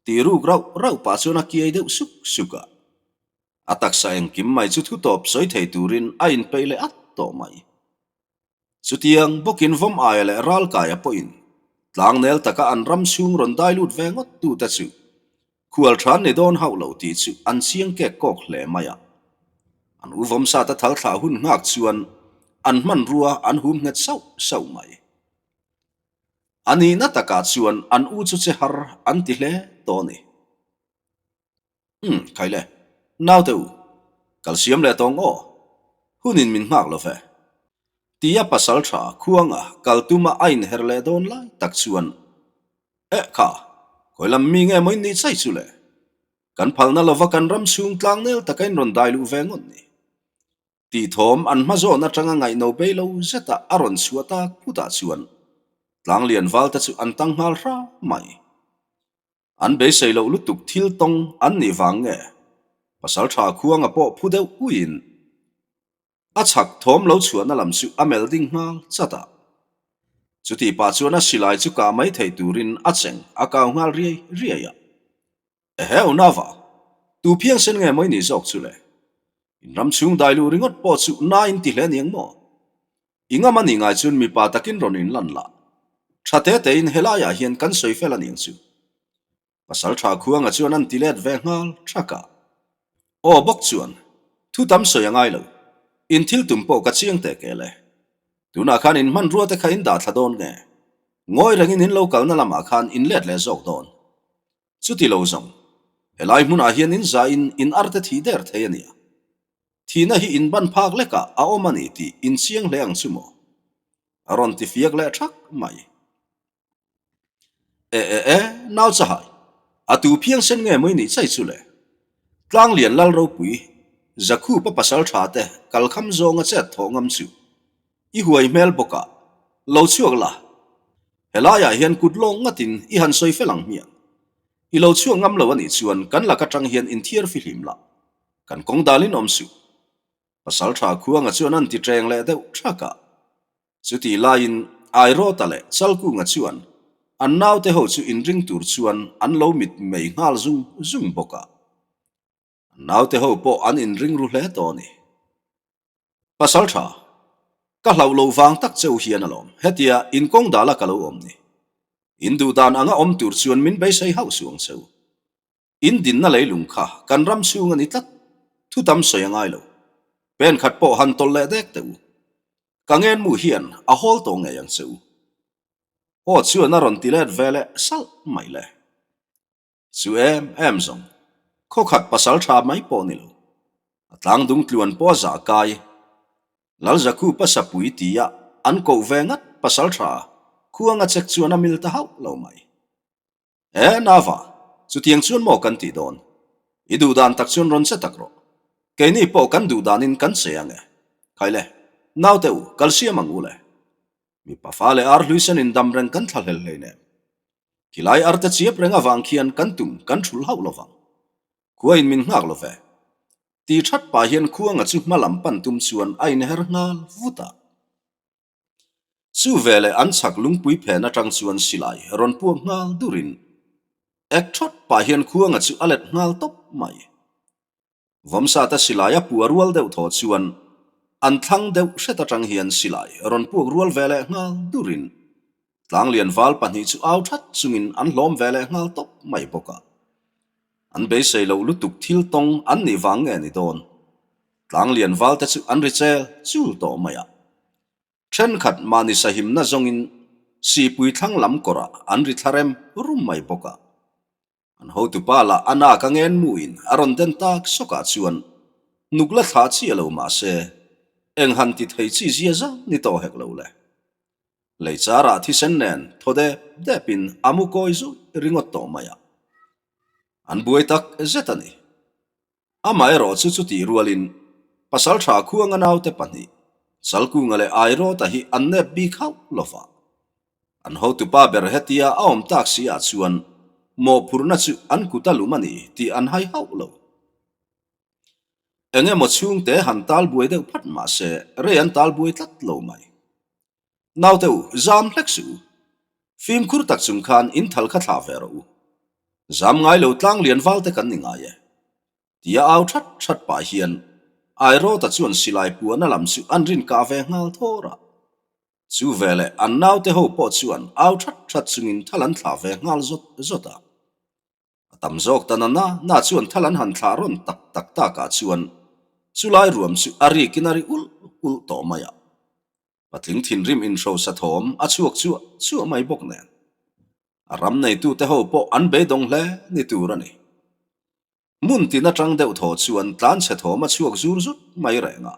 Tih ruk rauh rauh pah chuan a kiai deuh suk suk a. A taksa engkim mai chu thu tawp sawi thei turin a inpeih leh at tawh mai. Chutiang bawkin vawm aia leh ralkaia pawhin tlangnel taka an ram chhung rawn dai lut ve ngawt tute chu khual than ni dawn hauh lo tih chu an chiang kek kawk hle mai a. An u vawmsata thal thlah hun nghak chuan an hmanrua an hum nghet sauh sauh mai. A nihna takah chuan an u chu che har an ti hle tawh a ni. Umm, khai le. Naute u, kal siam leh tawng aw. Hunin min nghak lo ve. Tia pasal tha khuanga kal tuma a inher leh dawn lai tak chuan, Eh kha, khawi lam mi nge maw in nih chai chu le? Kan phalna lova kan ram chhung tlang nel taka in rawn dai luh ve ngawt ni. Tih thawm an hma zawn atanga ngaihno bei lo zeta a rawn chhuah tak phutah chuan tlanglian valte chu an tang nghal hram mai. An beisei loh lutuk thil tawng an nih vang nge? Pasal tha khuanga pawh phu deuh uiin a chhak thawm lo chhuahna lam chu a melh ding nghal chat a. Chutih pah chuan a silai chu kah mai theih turin a cheng a kau nghal riai riai a. Ehe Unava, tu phiangsen nge maw i nih zawk chu le? In ram chhung dai luh ringawt pawh chu na in ti hle niang maw? I ngam a nih ngai chuan mipa takin rawn inlan lah. Tha te tein helaiah hian kan sawi fel a niang chu. Pasal tha khuanga chuan an ti let ve nghal thak a. Aw bawk chuan, thu tam sawi a ngai lo. In thil tum pawh ka chiang teh kel e. Tunah khan in hmanrua te kha in dah thla dawn nge? Ngawi rengin in lo kalna lamah khan in let leh zawk dawn. Chuti lo zawng, helai hmunah hian in zain in arte thih der thei a nia. Thihna hi in ban phak lekah a awm a ni tih in chiang hle ang chu maw? A rawn ti fiak leh thak mai. E e e, nau chahai, a tu phiangsen nge maw i nih chai chu le? Tlanglian Lal ropui, Zakhupa pasal tha te kalkham zawnga chet thawh ngam chu i huai hmel bawk a, lo chhuak la, helaiah hian kut lawng ngatin i han sawi fel ang hmiang. I lo chhuak ngam lo a nih chuan kan lak atang hian inthiar fihlim la, kan kawng dalin awm suh. Pasal tha khuanga chuan an ti teng leh deuh thak a. Chutih laiin Airawta leh Chalkunga chuan an naute ho chu inring tur chuan an lo mit mei nghal zung zung bawk a. An naute ho pawh an inring ru hle tawh a ni. Pasal tha, ka hlauh loh vang tak cheu hian alawm hetia in kawng dala ka lo awm ni. In duh dan anga awm tur chuan min beisei hauh suh ang cheu. In dinna leilung kha kan ram chhung a ni tlat, thu tam sawi a ngai lo. Pen khat pawh han tawlh leh dek teh u. Ka ngenmu hian a hawl tawh ngei ang che u. Aw chuan a rawn ti let ve leh salh mai le. Chu em em zawng, khaw khat pasal tha mai pawh ni lo. A tlangdung tluan pawh a zah kai. Lalzakhupa sapui tia an koh ve ngat pasal tha khuanga chek chuan a mil ta hauh lo mai. E, Nava, chutiang chuan maw kan tih dawn? I duh dan tak chuan rawn che tak rawh. Keini pawh kan duh danin kan che ang e. Khaile, naute u, kal siam ang u le. Mipa fa leh ar hlui senin dam reng kan thla hlel hleinem. Khilai arte chiap reng avang khian kan tum kan thul hauh lovang. Khuain min nghak lo ve. Ti that pah hian khuanga chu hma lam pan tum chuan a inher nghal vut a. Chu veleh an chhak lungpui phen atang chuan silai rawn puak nghal durin ek thawt pah hian khuanga chu a let nghal tawp mai. Vawmsata silai a pua rual deuh thaw chuan an thlang deuh hret atang hian silai rawn puak rual ve leh nghal durin Tlanglian val pahnih chu au that chungin an hlawm ve leh nghal tawp mai bawk a. An beisei loh lutuk thil tawng an nih vang nge ni dawn? Tlanglian val te chu an ri chel chul tawh mai a. Thenkhat mahni sahimna zawngin sipui thlang lam kawrah an ri thla rem rum mai bawk a. An hotupa lah a nak a ngen muin a rawn den tak sawkah chuan nuk la thlah chiah lo mah se, eng han ti thei chi zia zang ni tawh hek lo le. Lei charah thisen nen thaw dep depin a mu kawi zui ringawt tawh mai a. An buai tak zet a ni. Amaherawh chu chutih rualin Pasaltha Khuanga naute pahnih, Chalkunga leh Airawta hi an nep bik hauh lo va. An hotupa ber hetia a awm tak si ah chuan mawhphurhna chu an kut a lum a ni tih an hai hauh lo. Eng emaw chhungte han tal buai deuh phat mah se rei an tal buai tlat lo mai. Naute u, zam hlek suh u. Fimkhur tak chung khan in thal kha thlah ve rawh u. Zam ngai lo tlang lian val te kan ni ngai e. Tia au that that pah hian Airawta chuan silai puahna lam chu an rin kah ve nghal thawr a. Chu veleh an naute ho pawh chuan au that that chungin thal an thlah ve nghal zawt zawt a. A tam zawk ta na na na chuan thal an han thlah rawn tak tak takah chuan chulai ruam chu a rikin a ri ulh ulh tawh mai a. Patling thinrim inhrosa thawm a chhuak chuah chuah mai bawk nen. A ram neitute ho pawh an beidawng hle ni tur a ni. Hmun tin atang deuh thaw chuan tlanchhe thawm a chhuak zur zut mai reng a.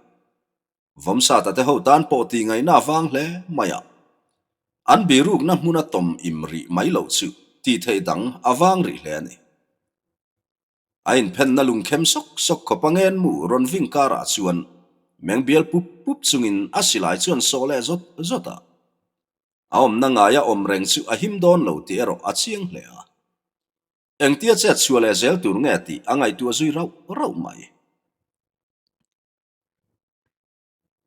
Vawmsata te ho tan pawh tih ngaihna a vang hle mai a. An birukna hmuna tawm im rih mai loh chu tih theih dang a vang rih hle a ni. A inphenna lungkhem sawk sawk khawp a ngen mu rawn ving karah chuan meng bial pup pup chungin a silai chuan sawh leh zawt zawt a. A awmna ngaia awm reng chu a him dawn lo tih erawh a chiang hle a. Engtia chet chhuah leh zel tur nge tih a ngaihtuah zui rauh rauh mai.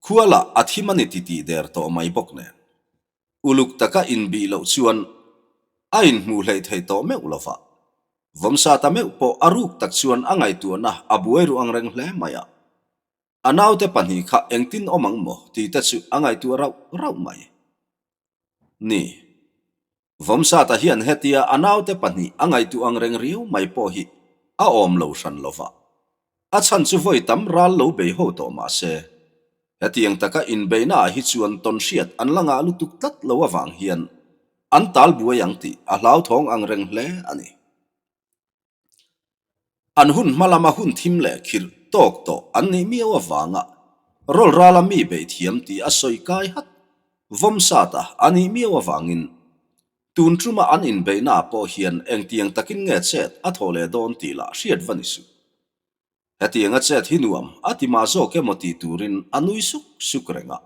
Khua lah a thim a ni ti tih der tawh mai bawk nen. Uluk taka inbih loh chuan a inhmuh hleih thei tawh meuh lo va. Vawmsa ta meuh pawh a ruk tak chuan a ngaihtuahna a buai ruh ang reng hle mai a. A naute pahnih kha engtin awm ang maw tih te chu a ngaihtuah rauh rauh mai. Ni. Vawmsata hian hetia a naute pahnih a ngaihtuah ang reng riau mai pawh hi a awm lo hran lo va. A chhan chu vawi tam ral lo bei ho tawh mah se, hetiang taka inbeihna ah hi chuan tawn hriat an la ngah lutuk tlat lo avang hian an tal buai ang tih a hlauthawng ang reng hle a ni. An hun hma lama hun thim leh khirh tawk tawh an nih miau avanga rawl rala mi beih thiam tih a sawi kai hat vawm sat a a nih miau avangin tun tuma an inbeihna ah pawh hian engtiang takin nge chet a thawh leh dawn tih lah hriat va ni suh. Hetianga chet hi nuam a ti mah zawk emaw tih turin a nui suk suk reng a.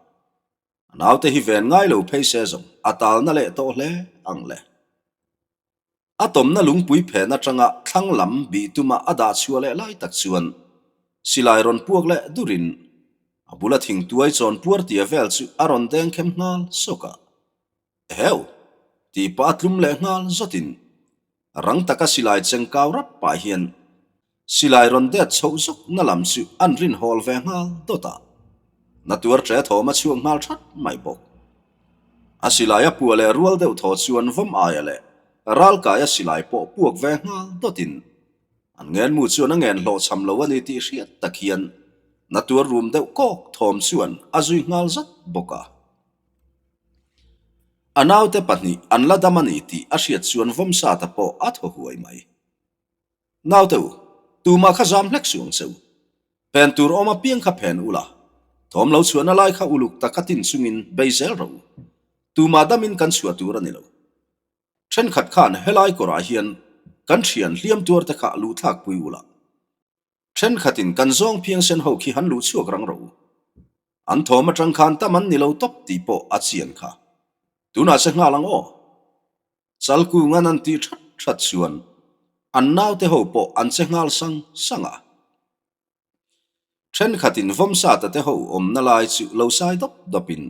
A naute hi ven ngai lo phei se zawng a talna leh tawh hle ang le. A tawmna lungpui phen atanga thlang lam bih tuma a dah chhuah leh lai tak chuan silai rawn puak leh durin a bula thingtuai chawn puar tia vel chu a rawn deng khem nghal sawk a. Eheu! tih pah a tlum leh nghal zawtin rang taka silai cheng kau rap pah hian Silai rawn det chhoh zawk na lam chu an rin hawl ve nghal dawt a, na tuar ṭe thawm a chhuak nghal ṭhat mai bawk. A silai a puah leh rual deuh thaw chuan vawm aia leh ralkaia silai pawh puak ve nghal dawtin an ngenmu chuan a ngen hlawhchham lo a ni tih hriat tak hian na tuar rum deuh kawk thawm chuan a zui nghal zat bawk a. A naute pahnih an la dam a ni tih a hriat chuan vawmsata pawh a thaw huai mai. Naute u, tumah kha zam hlek suh ang che u. Phen tur awm apiang kha phen ula, thawm lo chhuahna lai kha uluk taka tin chungin bei zel rawh u. Tumah damin kan chhuah tur a ni lo. Thenkhat khan helai kawrah hian kan thian hliam tuar te kha luhthlak pui ula. Thenkhatin kan zawng phiangsen ho khi han luh chhuak rang rawh u. An thawm atang khan tam an ni lo tawp tih pawh a chian kha. Tunah che nghal ang aw. Chalkungan an tih that that chuan an naute ho pawh an che nghal sang sang a. Thenkhatin Vawmsata te ho awmna lai chu lo sai dawp dawpin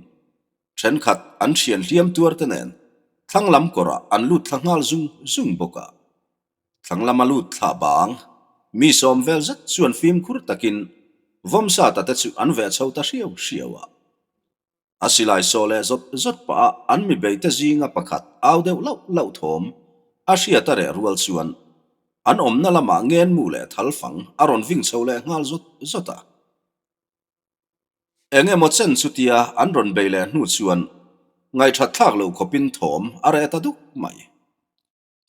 thenkhat an thian hliam tuar te nen thlang lam kawrah an lut thla nghal zung zung bawk a. Thlang lama lut thla bang. Mi sawm vel zet chuan fimkhur takin Vawmsata te chu an veh chho ta hriau hriau a. A silai sawh leh zawt zawt pah a an mi beite zinga pakhat au deuh lauh lauh thawm a hriat a reh rual chuan an awmna lamah ngenmu leh thal fang a rawn ving chho leh nghal zawt zawt a. Eng emaw chen chutia an rawn bei leh hnu chuan ngaihthat thlak loh khawpin thawm a reh ta duk mai.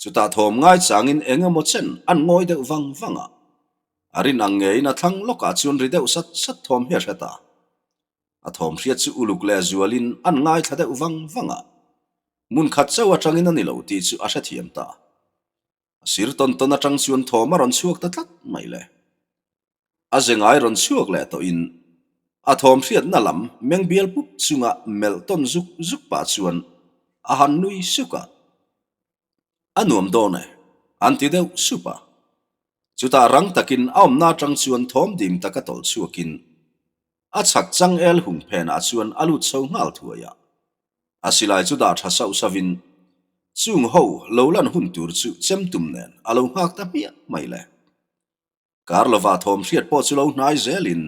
Chutah thawm ngai changin eng emaw chen an ngawi deuh vang vang a, a rin ang ngeiin a thlang lawkah chuan ri deuh sat sat thawm hi a hre ta. A thawm hriat chu uluk leh zualin an ngaithla deuh vang vang a, hmun khat chauh atangin a ni lo tih chu a hrethiam ta. A sir tawn tawn atang chuan thawm a rawn chhuak ta tlat mai le. A ze ngai rawn chhuak leh tawhin a thawm hriatna lam meng bial pup chunga melh tawn zuk zuk pah chuan a han nui suk a. A nuam dawn e, an ti deuh sup a. Chutah rang takin a awmna atang chuan thawm dim taka tawlh chhuakin a chhak changel hung phenah chuan a lut chho nghal thuai a. A silai chu dah tha sauh sauhin chung ho lo lan hun tur chu chem tum nen a lo nghak ta hmiah mai le. Kar lova thawm hriat pawh chu lo hnai zelin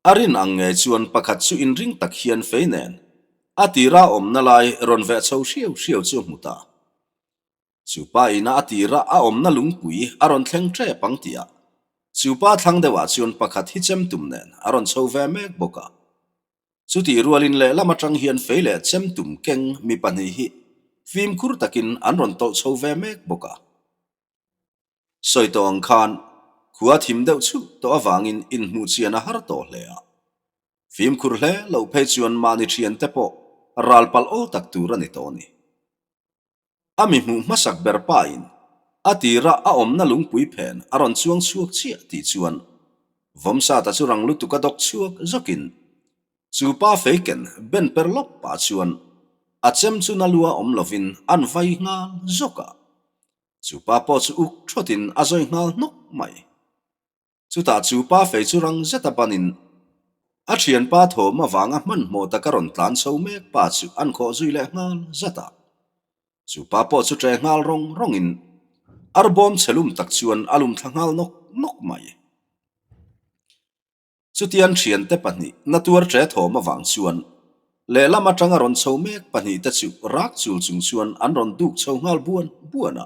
a rin ang nge chuan pakhat chu inring tak hian fei nen a tira awmna lai rawn veh chho hriau hriau chu a hmu ta. Chu pa ina a tira a awmna lungpui a rawn thleng tep ang tihah chu pa thlang deuhah chuan pakhat hi chem tum nen a rawn chho ve mek bawk a. Chutih rualin lehlam atang hian fei leh chem tum keng mi pahnih hi fimkhur takin an rawn tawlh chho ve mek bawk a. Sawi tawh ang khan khua thim deuh chhuh tawh avangin inhmuh chian a har tawh hle a. Fimkhur hle loh phei chuan mahni thiante pawh ral palh awl tak tur a ni tawh a ni. A mi hmuh hmasak ber pain a tira a awmna lungpui phen a rawn chuang chhuak chiah tih chuan Vawmsata chu rang lutuk a dawk chhuak zawkin chu pa feiken ben per lawk pah chuan a chem chu na lua awm lovin an vai nghal zawk a. Chu pa pawh chu uk thawtin a zawi nghal hnawk mai. Chutah chu pa fei chu rang zeta banin a thianpa thawm avanga hmanhmawh taka rawn tlan chho mek pa chu an khawh zui leh nghal zat a. Chu pa pawh chu ṭe nghal rawng rawngin arbawm chhe lum tak chuan a lum thla nghal nawk nawk mai. Chutian thiante pahnih na tuar ṭe thawm avang chuan lehlam atanga rawn chho mek pahnihte chu rak chul chung chuan an rawn duk chho nghal buan buan a.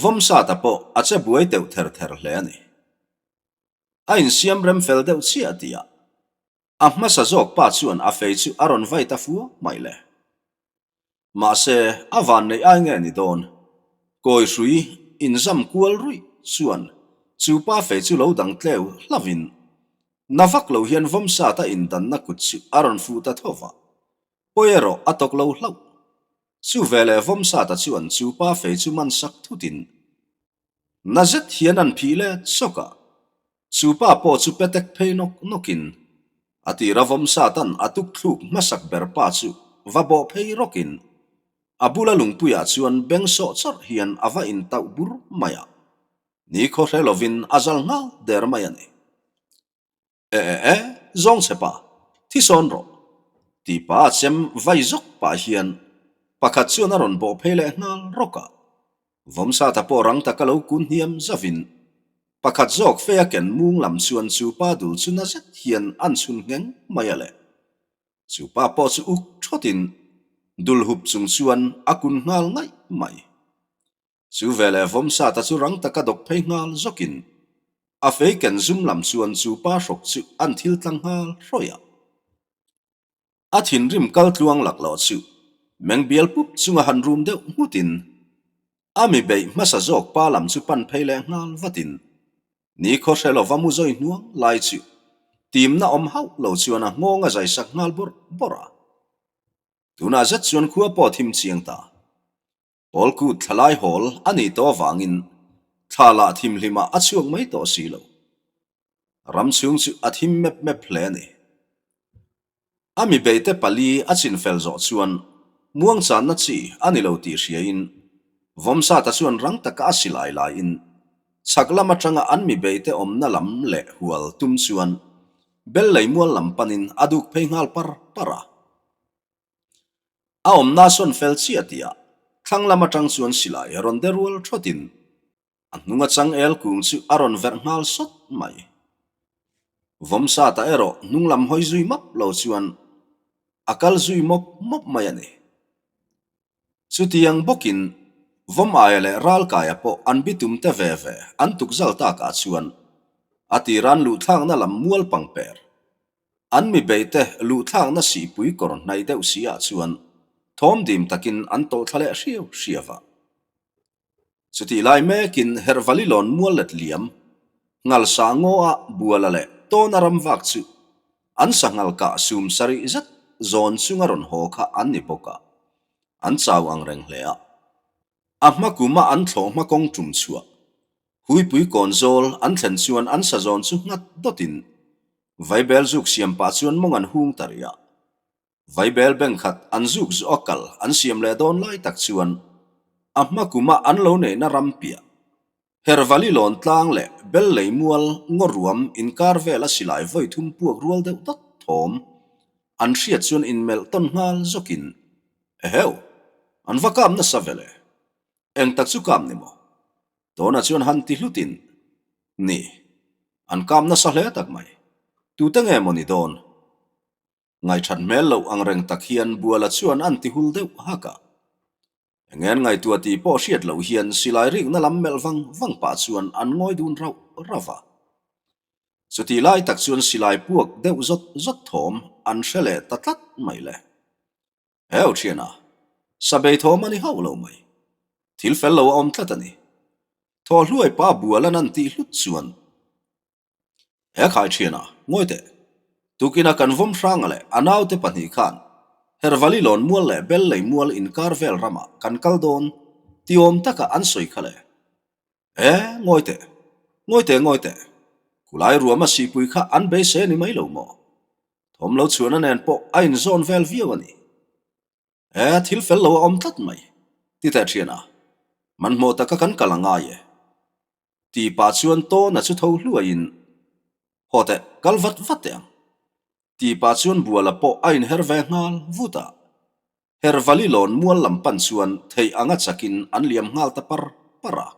Vawmsata pawh a che buai deuh ther ther hle a ni. A insiam rem fel deuh chiah tihah a hmasa zawk pa chuan a fei chu a rawn vai ta fua mai le. Mahse, a van neih ai nge ni dawn? Kawi hrui inzam kual ruih chuan chu pa fei chu lo dang tleu hlavin na vak lo hian Vawmsata indanna kut chu a rawn fuh ta tho va. Pawi erawh a tawk lo hlauh. Chu veleh Vawmsata chuan chu pa fei chu man sak thutin na zet hian an phih let sawk a. Chu pa pawh chu petek phei nawk nawkin a tira Vawmsatan a tuk thluk hmasak ber pa chu va bawh phei rawkin a bula lungpuiah chuan beng sawh chawrh hian a va intauh bur mai a, ni khaw hre lovin a zal nghal der mai a ni. E e e, zawng che pa, thi sawn rawh, tih pa a chem vai zawk pah hian pakhat chuan a rawn bawh phei leh nghal rawk a. Vawmsata pawh rang taka lo kun hniam zavin pakhat zawk fei a ken mung lam chuan chu pa dul chu na zet hian an chhun ngheng mai a le. Chu pa pawh chu uk thawtin dul hup chung chuan a kun nghal ngaih mai. Chu veleh Vawmsata chu rang taka dawk phei nghal zawkin a fei ken zum lam chuan chu pa hrawk chu an thil tlang nghal hrawih a. A thinrim kal tluang lak loh chu meng bial pup chunga han rum deuh nghutin a mi beih hmasa zawk pa lam chu pan phei leh nghal vatin ni khaw hre lova mu zawi hnuang lai chu timna awm hauh lo chuan a nghawng a zai sak nghal bawrh bawrh a. Tunah zet chuan khua pawh thim chiang ta. Pawlkut thlalai hawl a nih tawh avangin thla lah thimhlimah a chhuak mai tawh si lo. Ram chhung chu a thim mep mep hle a ni. A mi beite pali a chin fel zawh chuan muangchanna chi a ni lo tih hriain Vawmsata chuan rang taka a silai laiin chhak lam atanga an mi beite awmna lam leh hual tum chuan bel lei mual lam panin a duk phei nghal par par a. A awmna sawn fel chiah tihah thlang lam atang chuan silai rawn de rual thawtin. A hnunga changel kung chu a rawn verh nghal sawt mai. Vawmsata erawh hnung lam hawi zui map lo chuan a kal zui mawp mawp mai a ni. Chutiang bawkin Vawmaia leh Ralkaia pawh an bitum te ve ve an tukzal takah chuan a tiran luhthlakna lam mual pangper an mi beite luhthlakna sihpui kawr hnaih deuh si ah chuan thawm dim takin an tawlhthla leh hriau hriau a. Chutih lai mekin Herhvalilawn mual let liam, Ngalsa ngaw-a Buala leh Tawna ram vak chu an sanghal kah sum sarih zet zawn chunga rawn haw kha an ni bawk a, an chau ang reng hle a. A hma kuma an thlawh hma kawng tum chhuah, Huipui kawn zawl an thlen chuan an sa zawn chu nghat dawtin Vaibel zuk siam pah chuan mawng an hung ta rih a. Vaibel bank khat an zuk zawh a kal an siam leh dawn lai tak chuan a hma kuma an lo neihna ram piah Hervali lawn tlang leh Bel lei mual ngaw ruam inkar vela silai vawi thum puak rual deuh dawt thawm an hriat chuan inmelh tawn nghal zawkin Eheu! An va kap nasa ve le! Eng tak chu kap ni maw? Tawna chuan han ti hlutin Ni, an kap nasa hle tak mai. Tute nge maw ni dawn? Ngaihṭhat hmel loh ang reng tak hian Buala chuan an ti hul deuh hak a. Engen ngaihtuah tih pawh hriat loh hian silai rikna lam melh vang vang pah chuan an ngawi dun rauh rauh a. Chutih lai tak chuan silai puak deuh zawt zawt thawm an hre leh ta tlat mai le. Heu ṭhiana, sa bei thawm a ni hauh lo mai. Thil fel lo a awm tlat a ni. Thaw hluai pa Bualan an tih hlut chuan He khai ṭhiana, ngawi teh. Tukina kan vawm hranga leh a naute pahnih khan Hervali lawn mual leh Bel lei mual inkar vel ramah kan kal dawn ti awm taka an sawi kha le. E, ngawi teh. Ngawi teh, ngawi teh. Khulai ruama sihpui kha an beisei a ni mai lo maw? Thawm lo chhuahna nen pawh a inzawn vel viau a ni. He thil fel lo a awm tlat mai, ti teh ṭhiana. Hmanhmawh taka kan kal a ngai e. Ti pah chuan Tawna chu tho hluaiin, Haw teh, kal vat vat teh ang. Ti pah chuan Buala pawh a inher ve nghal vut a. Hervali lawn mual lam pan chuan theih anga chakin an liam nghal ta par par a.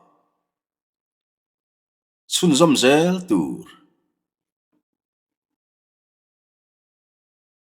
Chhunzawm zel tur.